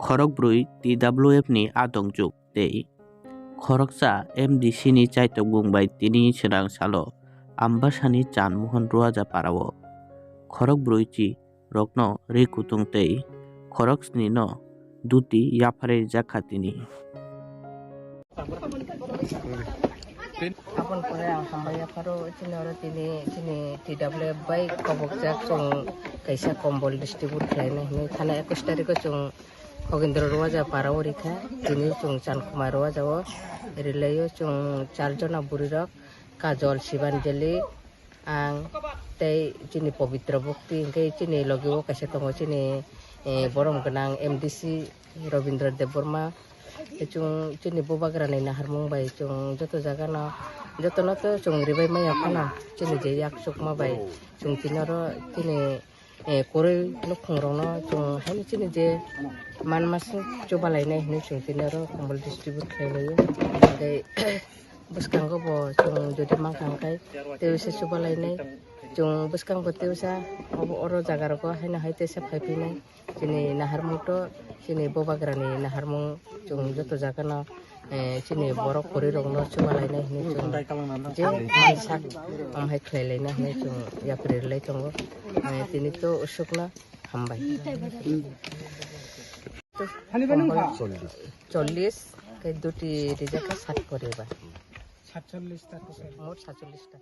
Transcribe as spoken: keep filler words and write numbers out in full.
Khorokbrwi T W F ni adongjwk tei khoroksa M D C ni chaitok bung bai tini swnang salo Ambasani Chanmohon Ruaja parao khorokbrwi chi rokno ri kutung tei khoroksni no duti yapharwi rijak kha tini. Aboni pore ang hambai yapharo chini oro tini chini T W F bai kobokjak chwng kaisa kombol distribute khlainai hinwi thana ekus tarikho chwng Khogindro Ruaja parao rikha, tini chwng Chankhuma Ruaja o rilaio chwng char jona bwrwirok Kajol, Sibanjali, ang tei chini Pabitra Bhakti, hwnkhe chini logi o kaisa tongo chini, eh, borom gwnang M D C Rabindra Debbarma. Tei chwng chini bubagrani naharmung bai chwng joto jagano, jotono to chwng ribai manya phano chini je yak chukma bai chwng tini oro chini, eh, kwrwi nukhungrokno chwng haino chini je manmaswk chubalainai hinwi chwng tini oro kombol distribute khlailaio. Tei bwskango bo chwng jodi mankha hwnkhe tei se chubalainai. Chwng bwskango tei sa obo oro jaga rogo haino hai teisa phaiphinai. Chini naharmung to chini bubagrani naharmung chwng joto jagano, eh, chini borok kwrwi rokno chubalainai hinwi chwng je mansak amhai khlailaina hinwi chwng yapri rwlai tongo. Eh, tini to usukno hambai. Chollish, khe duti rijak kha sat kori ba. Satchollish ta. Mot satchollish ta.